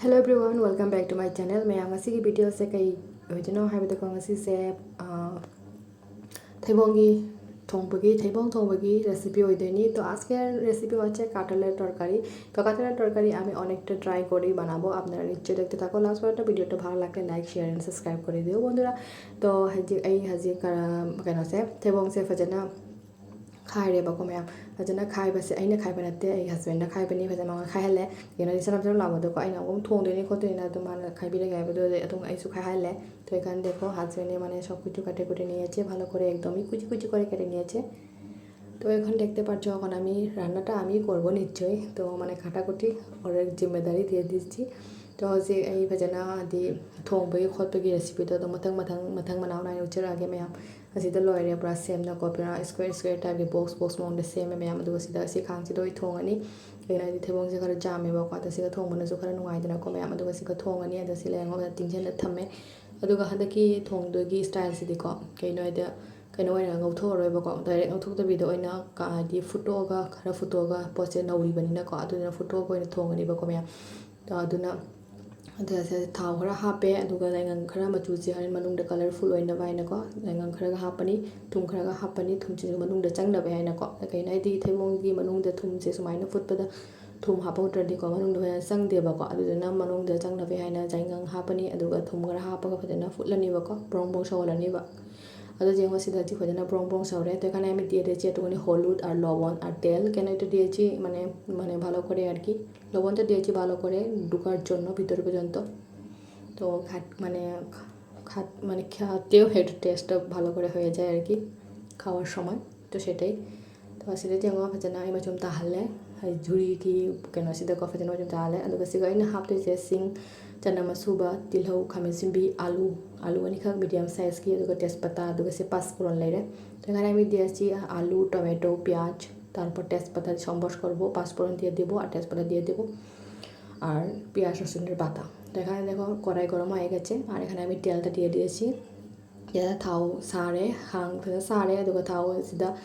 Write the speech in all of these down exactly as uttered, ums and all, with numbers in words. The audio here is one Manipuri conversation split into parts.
Hello everyone, welcome back to my channel. ꯃꯌꯥꯝ, ꯉꯁꯤꯒꯤ videoꯁꯦ ꯀꯩ ꯑꯣꯏꯗꯣꯏꯅꯣ ꯍꯥꯏꯕꯗꯀꯣ, ꯉꯁꯤꯁꯦ ꯑꯥ, ꯊꯩꯕꯣꯡꯒꯤ ꯊꯣꯡꯕꯒꯤ, ꯊꯩꯕꯣꯡ ꯊꯣꯡꯕꯒꯤ recipe অইদইনি। তো আজকের recipe হচ্ছে কাঁঠালের তরকারি। তো কাঁঠালের তরকারি আমি অনেকটা try করি বানাবো, আপনারা নিশ্চয়ই দেখতে থাকো last পর্যন্ত। ভিডিওটা ভালো লাগলে like, share and subscribe করে দিও বন্ধুরা। তো ꯍꯧꯖꯤꯛ ꯑꯩ ꯍꯧꯖꯤꯛ ꯀꯩꯅꯣꯁꯦ, ꯊꯩꯕꯣꯡꯁꯦ ꯐꯖꯅ ꯈꯥꯏꯔꯦꯕꯀꯣ ꯃꯌꯥꯝ꯫ ꯐꯖꯅ ꯈꯥꯏꯕꯁꯦ ꯑꯩꯅ ꯈꯥꯏꯕ ꯅꯠꯇꯦ, ꯑꯩ husbandꯅ ꯈꯥꯏꯕꯅꯤ꯫ ꯐꯖꯅ ꯃꯉꯣꯟꯗ ꯈꯥꯏꯍꯜꯂꯦ꯫ ꯀꯩꯅꯣꯗꯤ ꯁꯔꯞ ꯁꯔꯞ ꯂꯥꯎꯕꯗꯣꯀꯣ, ꯑꯩꯅ ꯑꯃꯨꯛ ꯊꯣꯡꯗꯣꯏꯅꯤ ꯈꯣꯠꯇꯣꯏꯅꯤꯅ ꯑꯗꯨꯝ ꯃꯥꯅ ꯈꯥꯏꯕꯤꯔꯒꯦ ꯍꯥꯏꯕꯗꯣ, ꯑꯗꯨꯝ ꯑꯩꯁু খাই হারলে। তো এখানে দেখো husbandএ মানে সব কিছু কেটে কুটে নিয়েছে, ভালো করে একদমই কুচি কুচি করে কেটে নিয়েছে। তো এখন দেখতে পাচ্ছ এখন আমি রান্নাটা আমি করব নিশ্চয়ই। তো মানে কাটাকুটি ওর জিম্মেদারি দিয়ে দিচ্ছি। তো ꯍꯧꯖꯤꯛ ꯑꯩ ꯐꯖꯅ ꯍꯥꯏꯗꯤ ꯊꯣꯡꯕꯒꯤ ꯈꯣꯠꯄꯒꯤ recipeꯗꯣ ꯑꯗꯨꯝ ꯃꯊꯪ ꯃꯊꯪ ꯃꯊꯪ ꯃꯅꯥꯎ ꯅꯥꯏꯅ ꯎꯠꯆꯔꯛꯑꯒꯦ ꯃꯌꯥꯝ꯫ ꯑꯁꯤꯗ ꯂꯣꯏꯔꯦ ꯄꯨꯔꯥ ꯁꯦꯝꯅꯀꯣ, ꯄꯨꯔꯥ square square typeꯀꯤ box box ꯃꯑꯣꯡꯗ ꯁꯦꯝꯃꯦ ꯃꯌꯥꯝ꯫ ꯑꯗꯨꯒ ꯁꯤꯗ ꯁꯤ ꯈꯥꯡꯁꯤꯗ ꯑꯣꯏ ꯊꯣꯡꯉꯅꯤ꯫ ꯀꯩꯒꯤꯅꯣ ꯍꯥꯏꯗꯤ ꯊꯩꯕꯣꯡꯁꯦ ꯈꯔ ꯆꯥꯝꯃꯦꯕꯀꯣ, ꯑꯗ ꯁꯤꯒ ꯊꯣꯡꯕꯅꯁꯨ ꯈꯔ ꯅꯨꯡꯉꯥꯏꯗꯅꯀꯣ ꯃꯌꯥꯝ꯫ ꯑꯗꯨꯒ ꯁꯤꯒ ꯊꯣꯡꯉꯅꯤ꯫ ꯑꯗ ꯁꯤ ꯂꯩꯔꯝꯒ ꯇꯤꯡꯁꯤꯜꯂ ꯊꯝꯃꯦ꯫ ꯑꯗꯨꯒ ꯍꯟꯗꯛꯀꯤ ꯊꯣꯡꯗꯣꯏꯒꯤ styleꯁꯤꯗꯤꯀꯣ, ꯀꯩꯅꯣ ꯍꯥꯏꯗ ꯀꯩꯅꯣ ꯑꯣꯏꯅ ꯉꯧꯊꯣꯛꯑꯔꯣꯏꯕꯀꯣ, direct ꯉꯧꯊꯣꯛꯇꯕꯤꯗ ꯑꯣꯏꯅ ꯀ- ꯍꯥꯏꯗꯤ ꯐꯨꯠꯇꯣꯛꯑꯒ, ꯈꯔ ꯐꯨꯠꯇꯣꯛꯑꯒ, ꯄꯣꯠꯁꯦ ꯅꯧꯔꯤꯕꯅꯤꯅꯀꯣ, ꯑꯗꯨꯗꯨꯅ ꯐꯨꯠꯇꯣꯛꯑꯒ ꯑꯣꯏꯅ ꯊꯣꯡꯒꯅꯤꯕꯀꯣ ꯃꯌꯥꯝ꯫ ꯑꯗꯣ ꯑꯗꯨꯅ ꯑꯗꯨꯗ ꯊꯥꯎ ꯈꯔ ꯍꯥꯞꯄꯦ, ꯑꯗꯨꯒ ꯌꯥꯏꯉꯪ ꯈꯔ, ꯃꯆꯨꯁꯦ ꯍꯣꯔꯦꯟ ꯃꯅꯨꯡꯗ colourful ꯑꯣꯏꯅꯕ ꯍꯥꯏꯅꯀꯣ, ꯌꯥꯏꯉꯪ ꯈꯔꯒ ꯍꯥꯞꯄꯅꯤ, ꯊꯨꯝ ꯈꯔꯒ ꯍꯥꯞꯄꯅꯤ, ꯊꯨꯝꯁꯤꯁꯨ ꯃꯅꯨꯡꯗ ꯆꯪꯅꯕ ꯍꯥꯏꯅꯀꯣ꯫ ꯀꯩꯅꯣ ꯍꯥꯏꯗꯤ ꯊꯩꯕꯣꯡꯒꯤ ꯃꯅꯨꯡꯗ ꯊꯨꯝꯁꯦ ꯁꯨꯃꯥꯏꯅ ꯐꯨꯠꯄꯗ ꯊꯨꯝ ꯍꯥꯞꯄꯧꯗ꯭ꯔꯗꯤꯀꯣ ꯃꯅꯨꯡꯗ ꯐꯖꯅ ꯆꯪꯗꯦꯕꯀꯣ꯫ ꯑꯗꯨꯗꯨꯅ ꯃꯅꯨꯡꯗ ꯆꯪꯅꯕ ꯍꯥꯏꯅ ꯌꯥꯏꯉꯪ ꯍꯥꯞꯄꯅꯤ, ꯑꯗꯨꯒ ꯊꯨꯝ ꯈꯔ ꯍꯥꯞꯄꯒ ꯐꯖꯅ ꯐꯨꯠꯂꯅꯤꯕꯀꯣ, ꯕ꯭ꯔꯣꯡ ꯕ꯭ꯔꯣꯡ ꯁꯧꯍꯜꯂꯅꯤꯕ꯫ ꯑꯗꯣ ꯌꯦꯡꯉꯣ ꯁꯤꯗ ꯍꯧꯖꯤꯛ ꯐꯖꯅ ꯕ꯭ꯔꯣꯡ ꯕ꯭ꯔꯣꯡ ꯁꯧꯔꯦ꯫ ꯑꯗꯣ ꯑꯩꯈꯣꯏꯅ ꯃꯤꯗꯤ ꯑꯗꯩ ꯆꯦꯠꯇꯨꯒꯅꯤ ꯍꯣꯂꯨꯠ ꯑꯥꯔ ꯂꯣꯕꯟ ꯑꯥꯔ ꯇꯦꯜ কেন এটা দিয়েছি মানে মানে ভালো করে আর কি। লবণটা দিয়েছি ভালো করে ঢুকার জন্য ভিতরে পর্যন্ত। তো খাত মানে খাত মানে খেতেও একটু টেস্টটা ভালো করে হয়ে যায় আর কি খাওয়ার সময়। তো সেটাই। তো ꯑꯁꯤꯗ ꯌꯦꯡꯉꯣ ꯐꯖꯅ ꯑꯩ ꯃꯆꯨꯝ ꯇꯥꯍꯜꯂꯦ꯫ ꯍꯥꯏꯗꯤ ঝুড়িꯒꯤ ꯀꯩꯅꯣꯁꯤꯗꯀꯣ ꯐꯖꯅ ꯃꯆꯨꯝ ꯇꯥꯍꯜꯂꯦ꯫ ꯑꯗꯨꯒ ꯁꯤꯒ ꯑꯩꯅ ꯍꯥꯞꯇꯣꯏꯁꯦ ꯁꯤꯡ, ꯆꯅꯝ ꯑꯁꯨꯕ, ꯇꯤꯜꯍꯧ, ꯈꯥꯃꯦꯟ ꯑꯁꯤꯟꯕꯤ, ꯑꯥꯂꯨ, ꯑꯥꯂꯨ ꯑꯅꯤꯈꯛ medium sizeꯀꯤ, ꯑꯗꯨꯒ ꯇꯦꯖꯄꯇꯥ, ꯑꯗꯨꯒ ꯁꯤ ꯄꯥꯁꯄꯨꯔꯟ ꯂꯩꯔꯦ꯫ ꯑꯗꯨꯒ ꯉꯔꯥꯡ ꯃꯤꯗꯤ ꯑꯁꯤ ꯑꯥꯂꯨ, ꯇꯣꯃꯦꯇꯣ, ꯄꯤꯌꯥꯖ, তারপর তেজপাতা সম্বস করবো, পাঁচফোড়ন দিয়ে দেবো আর তেজপাতা দিয়ে দেবো আর পেঁয়াজ রসুনের বাটা। তো এখানে দেখো কড়াই গরম হয়ে গেছে, আর এখানে আমি তেলটা দিয়ে দিয়েছি। ꯁꯤꯗ ꯊꯥꯎ ꯁꯥꯔꯦ, ꯍꯥꯡ ꯐꯖꯅ ꯁꯥꯔꯦ꯫ ꯑꯗꯨꯒ ꯊꯥꯎ ꯑꯁꯤꯗ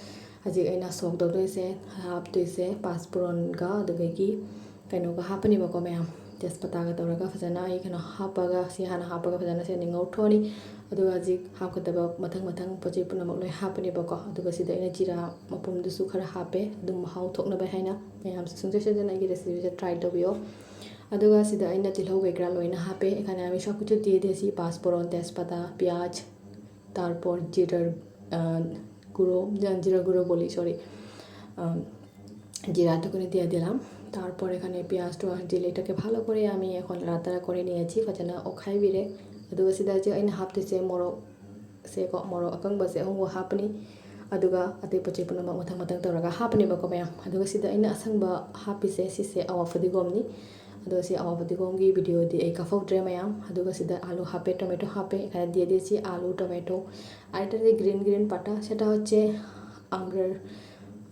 ꯍꯧꯖꯤꯛ ꯑꯩꯅ ꯁꯣꯛ ꯇꯧꯗꯣꯏꯁꯦ, ꯍꯥꯞꯇꯣꯏꯁꯦ ꯄꯥꯁꯄꯨꯔꯟꯒ ꯑꯗꯨꯗꯒꯤ ꯀꯩꯅꯣꯒ ꯍꯥꯞꯄꯅꯦꯕꯀꯣ ꯃꯌꯥꯝ꯫ ꯇꯦꯖꯄꯇꯥꯒ ꯇꯧꯔꯒ ꯐꯖꯅ ꯑꯩ ꯀꯩꯅꯣ ꯍꯥꯞꯄꯒ, ꯁꯤ ꯍꯥꯟꯅ ꯍꯥꯞꯄꯒ ꯐꯖꯅ ꯁꯤ ꯑꯅꯤ ꯉꯧꯊꯣꯛꯑꯅꯤ꯫ ꯑꯗꯨꯒ ꯍꯧꯖꯤꯛ ꯍꯥꯞꯀꯗꯕ ꯃꯊꯪ ꯃꯊꯪ ꯄꯣꯠ ꯆꯩ ꯄꯨꯝꯅꯃꯛ ꯂꯣꯏ ꯍꯥꯞꯄꯅꯦꯕꯀꯣ꯫ ꯑꯗꯨꯒ ꯁꯤꯗ ꯑꯩꯅ ꯖꯤꯔꯥ ꯃꯄꯨꯝꯗꯨꯁꯨ ꯈꯔ ꯍꯥꯞꯄꯦ, ꯑꯗꯨꯝ ꯃꯍꯥꯎ ꯊꯣꯛꯅꯕ ꯍꯥꯏꯅ꯫ ꯃꯌꯥꯝꯁꯨ ꯁꯨꯡꯁꯣꯏ ꯁꯣꯏꯗꯅ ꯑꯩꯒꯤ recipeꯁꯦ try ꯇꯧꯕꯤꯌꯣ꯫ ꯑꯗꯨꯒ ꯁꯤꯗ ꯑꯩꯅ ꯇꯤꯜꯍꯧ ꯀꯩꯀꯔꯥ ꯂꯣꯏꯅ ꯍꯥꯞꯄꯦ꯫ ꯑꯩꯈꯥꯏꯅ ꯑꯃꯤ ꯁꯥꯀꯨꯆꯨ ꯇꯤꯌꯦ ꯗꯦꯁꯤ, ꯄꯥꯁꯄꯣꯔꯣꯟ, ꯇꯦꯖꯄꯇꯥ, ꯄꯤꯌꯥꯖ, তারপর জিরার গুঁড়ো, জিরা গুঁড়ো বলি, সরি, জিরা টুকুনি দিয়ে দিলাম। তারপর এখানে পেঁয়াজটা জিলিটাকে ভালো করে আমি এখন লাড়াতাড়া করে নিয়েছি, ꯐꯖꯅ ꯑꯣꯠꯈꯥꯏꯕꯤꯔꯦ꯫ ꯑꯗꯨꯒ ꯁꯤꯗ ꯍꯧꯖꯤꯛ ꯑꯩꯅ ꯍꯥꯞꯇꯣꯏꯁꯦ ꯃꯣꯔꯣꯛꯁꯦꯀꯣ, ꯃꯣꯔꯣꯛ ꯑꯀꯪꯕꯁꯦ ꯑꯍꯨꯝꯒ ꯍꯥꯞꯄꯅꯤ꯫ ꯑꯗꯨꯒ ꯑꯇꯩ ꯄꯣꯠ ꯆꯩ ꯄꯨꯝꯅꯃꯛ ꯃꯊꯪ ꯃꯊꯪ ꯇꯧꯔꯒ ꯍꯥꯞꯄꯅꯦꯕꯀꯣ ꯃꯌꯥꯝ꯫ ꯑꯗꯨꯒ ꯁꯤꯗ ꯑꯩꯅ ꯑꯁꯪꯕ ꯍꯥꯞꯄꯤꯁꯦ, ꯁꯤꯁꯦ ꯑꯋꯥ ꯐꯗꯤꯒꯣꯝꯅꯤ꯫ ꯑꯗꯣ ꯁꯤ ꯑꯋꯥ ꯐꯗꯤꯒꯣꯝꯒꯤ videoꯗꯤ ꯑꯩ ꯀꯥꯞꯍꯧꯗ꯭ꯔꯦ ꯃꯌꯥꯝ꯫ ꯑꯗꯨꯒ ꯁꯤꯗ ꯑꯥꯂꯨ ꯍꯥꯞꯄꯦ, ꯇꯣꯃꯦꯇꯣ ꯍꯥꯞꯄꯦ꯫ ꯑꯩꯈꯥꯏꯅ ꯗꯤꯌꯦ ꯗꯦꯁꯤ আলু, টমেটো, আর এটা যে গ্রিন গ্রিন পাতা, সেটা হচ্ছে আমরার,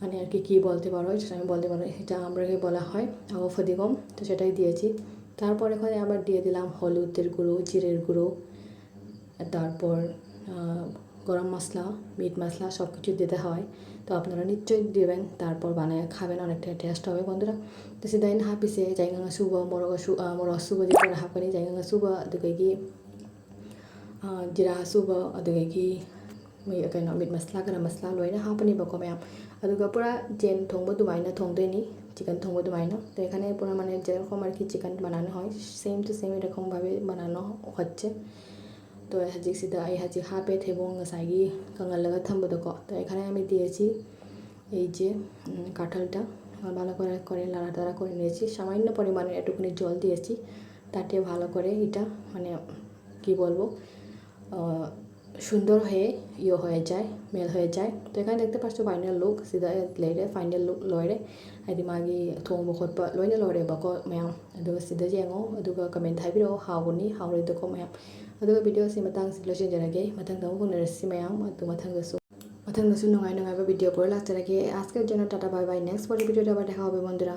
মানে আর কি, কী বলতে পারো, সেটা আমি বলতে পারো, এটা আমরাকে বলা হয় আওয়া ফদিগম। তো সেটাই দিয়েছি। তারপর এখানে আবার দিয়ে দিলাম হলুদের গুঁড়ো, জিরের গুঁড়ো, তারপর গরম মশলা, মিট মশলা, সব কিছু দিতে হয়। তো আপনারা নিশ্চয়ই দেবেন, তারপর বানায় খাবেন, অনেকটা টেস্ট হবে বন্ধুরা। তো ꯁꯤꯗ ꯑꯩꯅ ꯍꯥꯞꯄꯤꯁꯦ ꯆꯥꯏꯉꯪ ꯑꯁꯨꯕ, ꯃꯣꯔꯣꯛ ꯑꯁꯨ-, ꯑ, ꯃꯣꯔꯣꯛ ꯑꯁꯨꯕꯗꯤ ꯈꯔ ꯍꯥꯞꯀꯅꯤ, ꯆꯥꯏꯉꯪ ꯑꯁꯨꯕ, ꯑꯗꯨꯗꯒꯤ, ꯑ, ꯖꯤꯔꯥ ꯑꯁꯨꯕ, ꯑꯗꯨꯗꯒꯤ ꯃꯣꯏ ꯀꯩꯅꯣ ꯃꯤꯠ ꯃꯁꯂꯥ, ꯒꯔꯝ ꯃꯁꯂꯥ ꯂꯣꯏꯅ ꯍꯥꯞꯄꯅꯦꯕꯀꯣ ꯃꯌꯥꯝ꯫ ꯑꯗꯨꯒ ꯄꯨꯔꯥ ꯌꯦꯟ ꯊꯣꯡꯕ ꯑꯗꯨꯃꯥꯏꯅ ꯊꯣꯡꯗꯣꯏꯅꯤ, ꯆꯤꯀꯟ ꯊꯣꯡꯕ ꯑꯗꯨꯃꯥꯏꯅ꯫ ꯇꯣ ꯑꯩꯈꯥꯏꯅ ꯄꯨꯔꯥ ꯃꯥꯅꯦ ꯖꯦꯔꯣ ꯈꯣꯃꯔꯀꯤ ꯆꯤꯀꯟ ꯕꯅꯥꯅ ꯍꯣꯏ, ꯁꯦꯝ ꯇꯨ ꯁꯦꯝ ꯏꯔꯀꯝ ꯚꯥꯕꯦ ꯕꯅꯥꯅ ꯍꯣꯠꯁꯦ꯫ ꯇꯣ ꯍꯧꯖꯤꯛꯁꯤꯗ ꯑꯩ ꯍꯧꯖꯤꯛ ꯍꯥꯞꯄꯦ ꯊꯩꯕꯣꯡ ꯉꯁꯥꯏꯒꯤ ꯀꯪꯍꯜꯂꯒ ꯊꯝꯕꯗꯣꯀꯣ꯫ ꯇꯣ ꯑꯩꯈꯥꯏꯅ ꯑꯃꯤ ꯗꯤꯌꯦꯁꯤ, এই যে, উম, কাঁঠালটা ভালো করে, করে লাড়াচাড়া করে নিয়েছি। সামান্য পরিমাণে একটুখানি জল দিয়েছি, তাতে ভালো করে এটা, মানে, কি বলবো, আহ, সুন্দর হয়ে ইয়ে হয়ে যায়, মেল হয়ে যায়। তো এখানে দেখতে পাচ্ছ ফাইনাল লুক, ꯁꯤꯗ ꯂꯩꯔꯦ, ꯐꯥꯏꯅꯦꯜ ꯂꯨꯛ ꯂꯣꯏꯔꯦ꯫ ꯍꯥꯏꯗꯤ ꯃꯥꯒꯤ ꯊꯣꯡꯕ ꯈꯣꯠꯄ ꯂꯣꯏꯅ ꯂꯣꯏꯔꯦꯕꯀꯣ ꯃꯌꯥꯝ꯫ ꯑꯗꯨꯒ ꯁꯤꯗ ꯌꯦꯡꯉꯣ, ꯑꯗꯨꯒ ꯀꯃꯦꯟ ꯍꯥꯏꯕꯤꯔꯛꯑꯣ, ꯍꯥꯎꯕꯅꯤ ꯍꯥꯎꯔꯣꯏꯗꯣꯀꯣ ꯃꯌꯥꯝ꯫ ꯑꯗꯨꯒ videoꯁꯤ ꯃꯇꯥꯡꯁꯤꯗ ꯂꯣꯏꯁꯤꯟꯖꯔꯒꯦ꯫ ꯃꯊꯪꯗ ꯑꯃꯨꯛ ꯎꯅꯔꯁꯤ ꯃꯌꯥꯝ꯫ ꯑꯗꯨ ꯃꯊꯪꯗꯁꯨ, ꯃꯊꯪꯗꯁꯨ ꯅꯨꯡꯉꯥꯏ ꯅꯨꯡꯉꯥꯏꯕ video ꯄꯨꯔ ꯂꯥꯛꯆꯔꯒꯦ꯫ আজকের জন্য টাটা বাই বাই, next পরের videoতে আবার দেখা হবে বন্ধুরা।